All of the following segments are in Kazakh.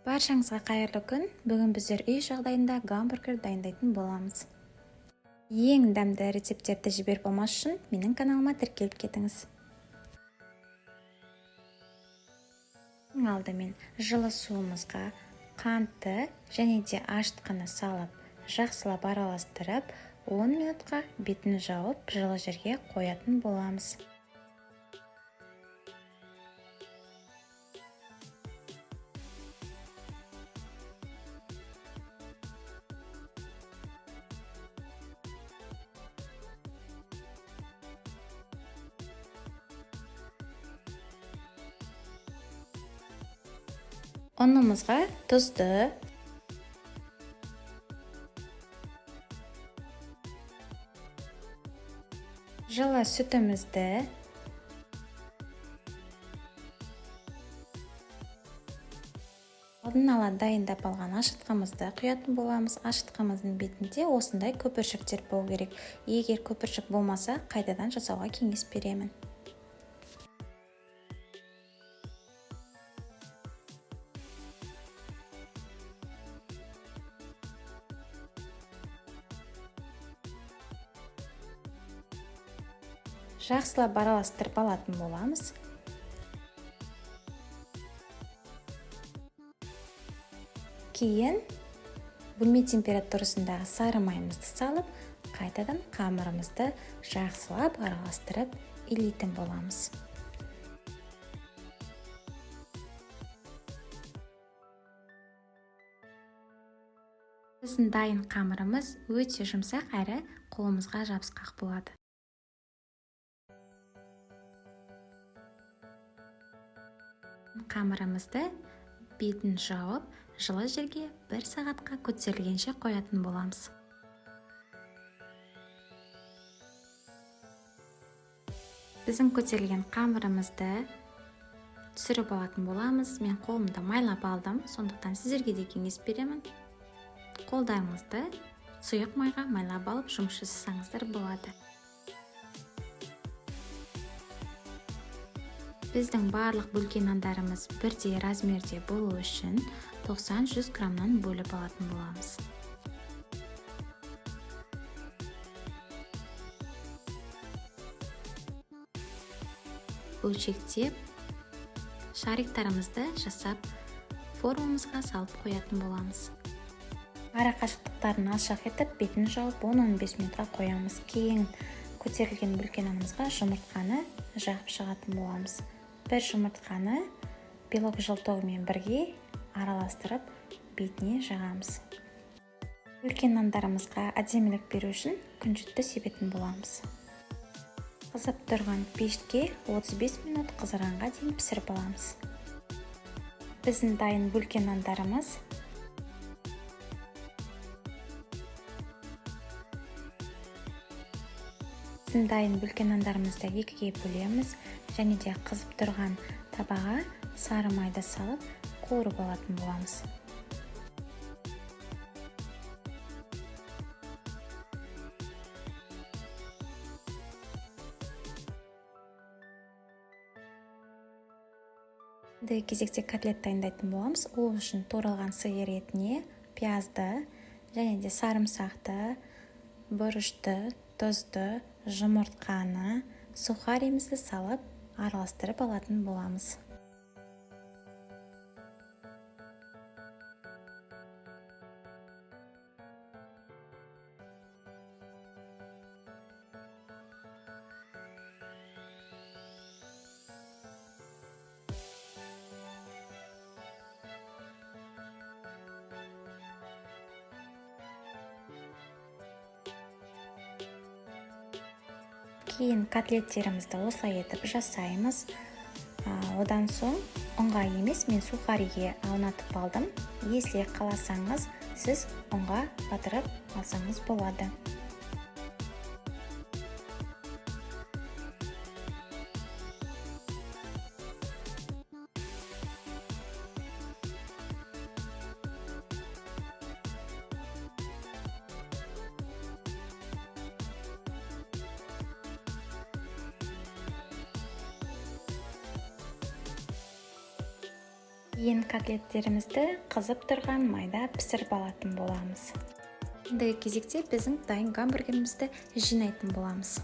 Баршаңызға қайырлы күн. Бүгін біздер үй жағдайында гамбургер дайындайтын боламыз. Ең дәмді рецепттерді жіберіп алмас үшін менің каналыма тіркеліп кетіңіз. Ең алдымен жылы суымызға қантты және де ашытқыны салып, жақсылап араластырып, 10 минутқа бетін жауып, жылы жерге қоятын боламыз. Ұнымызға тұзды, жылы сүтімізді, алдын ала дайындап алған ашытқымызды құятын боламыз. Ашытқымыздың бетінде осындай көпіршіктер болу керек. Егер көпіршік болмаса, қайтадан жасауға кеңес беремін. Жақсылап араластырып алатын боламыз. Кейін бөлме температурасындағы сары майымызды салып, қайтадан қамырымызды жақсылап араластырып илейтін боламыз. Біздің дайын қамырымыз өте жұмсақ әрі қолымызға жабысқақ болады. Қамырымызды бетін жауып, жылы жерге 1 сағатқа көтерілгенше қоятын боламыз. Біздің көтерілген қамырымызды түсіріп алатын боламыз. Мен қолымды майлап алдым, сондықтан сіздерге де кеңес беремін. Қолдарыңызды сұйық майға майлап алып жұмыс жасасаңыздар болады. Біздің барлық бөлкен нандарымыз бірдей размерде болу үшін 90-100 граммнан бөліп алатын боламыз. Бөлшектеп шариктарымызды жасап формамызға салып қоятын боламыз. Ара қашықтықтарын алшақ етіп, бетін жауып 10-15 минутқа қоямыз. Кейін көтерілген бөлкен нанымызға жұмыртқаны жағып шығатын боламыз. Бір жұмыртқаны белок желтогымен бірге араластырып бетіне жағамыз. Бөлкен нандарымызға әдемілік беру үшін күнжітті себетін боламыз. Қызып тұрған пешке 35 минут қызарғанға дейін пісіріп аламыз. Біздің дайын бөлкен нандарымыз екіге бөлеміз және де қызып тұрған табаға сары майды салып қуырып алатын боламыз. Енді кезекте котлет дайындайтын боламыз. Ол үшін туралған сиыр етіне пиязды және де сарымсақты, бұрышты, тұзды, жұмыртқаны, сухаримізді салып араластырып алатын боламыз. Кейін котлеттерімізді осылай етіп жасаймыз. Одан соң ұнға емес, мен сухариге аунатып алдым. Если қаласаңыз, сіз ұнға батырып алсаңыз болады. Кейін котлеттерімізді қызып тұрған майда пісіріп алатын боламыз. Ендігі кезекте біздің дайын гамбургерімізді жинайтын боламыз.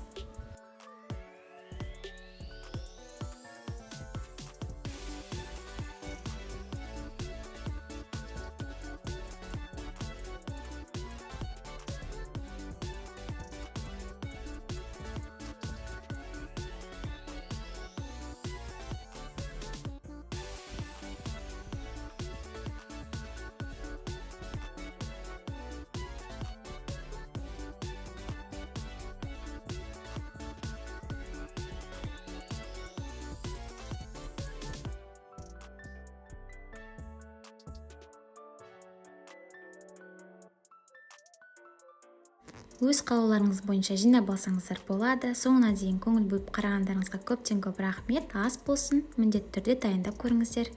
Өз қалауларыңыз бойынша жинап алсаңыздар болады. Соңына дейін көңіл бөліп қарағандарыңызға көптен көп рахмет. Ас болсын, міндетті түрде дайындап көріңіздер.